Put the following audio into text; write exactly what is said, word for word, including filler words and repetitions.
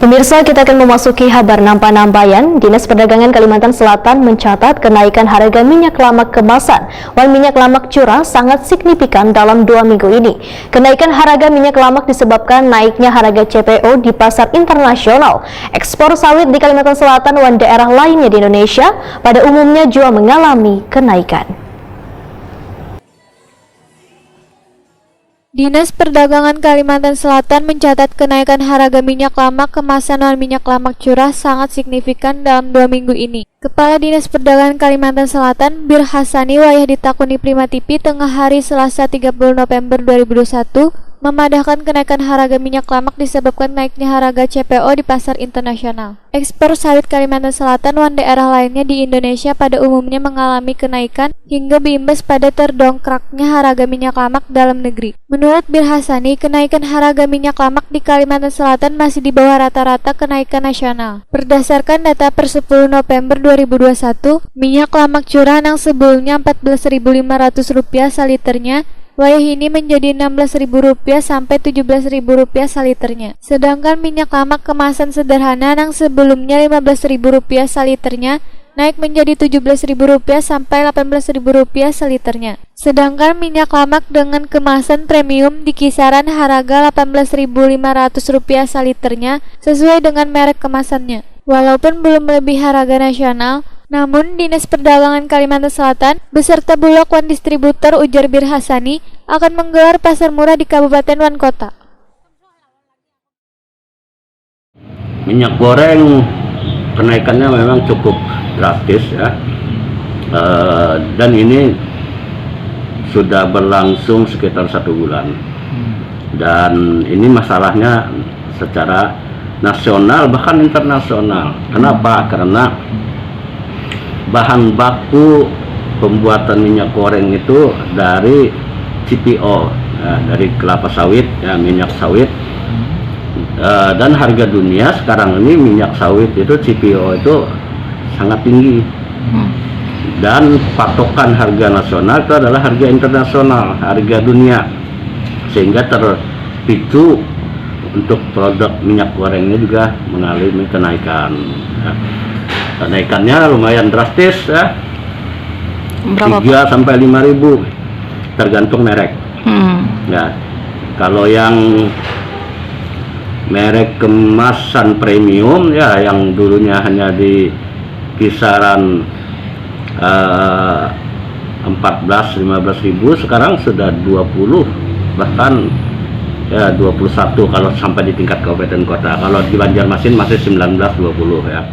Pemirsa, kita akan memasuki habar nampa-nampayan. Dinas Perdagangan Kalimantan Selatan mencatat kenaikan harga minyak lamak kemasan wan minyak lamak curah sangat signifikan dalam dua minggu ini. Kenaikan harga minyak lamak disebabkan naiknya harga C P O di pasar internasional. Ekspor sawit di Kalimantan Selatan wan daerah lainnya di Indonesia pada umumnya juga mengalami kenaikan. Dinas Perdagangan Kalimantan Selatan mencatat kenaikan harga minyak lamak kemasan wan minyak lamak curah sangat signifikan dalam dua minggu ini. Kepala Dinas Perdagangan Kalimantan Selatan, Bir Hasani, wayah ditakuni Prima T V tengah hari Selasa tiga puluh November dua ribu dua puluh satu, memadahkan kenaikan harga minyak lamak disebabkan naiknya harga C P O di pasar internasional. Ekspor sawit Kalimantan Selatan wan daerah lainnya di Indonesia pada umumnya mengalami kenaikan hingga berimbas pada terdongkraknya harga minyak lamak dalam negeri. Menurut Bir Hasani, kenaikan harga minyak lamak di Kalimantan Selatan masih di bawah rata-rata kenaikan nasional. Berdasarkan data per sepuluh November dua ribu dua puluh satu, minyak lamak curah nang sebelumnya empat belas ribu lima ratus rupiah saliternya, wayah ini menjadi enam belas ribu rupiah sampai tujuh belas ribu rupiah saliternya. Sedangkan minyak lamak kemasan sederhana nang sebelumnya lima belas ribu rupiah saliternya, naik menjadi tujuh belas ribu rupiah sampai delapan belas ribu rupiah saliternya. Sedangkan minyak lamak dengan kemasan premium di kisaran harga delapan belas ribu lima ratus rupiah saliternya, sesuai dengan merek kemasannya. Walaupun belum melebihi harga nasional, namun Dinas Perdagangan Kalimantan Selatan beserta bulog wan distributor, ujar Bir Hasani, akan menggelar pasar murah di kabupaten wan kota. Minyak goreng kenaikannya memang cukup drastis, ya. Eh, dan ini sudah berlangsung sekitar satu bulan. Dan ini masalahnya secara nasional bahkan internasional. Kenapa? Karena bahan baku pembuatan minyak goreng itu dari C P O, ya, dari kelapa sawit, ya, minyak sawit. Eh, dan harga dunia sekarang ini minyak sawit itu, C P O itu sangat tinggi. Dan patokan harga nasional itu adalah harga internasional, harga dunia. Sehingga terpicu untuk produk minyak gorengnya juga mengalami kenaikan. Ya. Kenaikannya lumayan drastis, ya. Berapa, Pak? Tiga sampai lima ribu, tergantung merek. Hmm. Ya, kalau yang merek kemasan premium, ya, yang dulunya hanya di kisaran, eh, empat belas, lima belas ribu, sekarang sudah dua puluh, bahkan, ya, dua puluh satu kalau sampai di tingkat kabupaten kota. Kalau di Banjarmasin masih sembilan belas, dua puluh, ya.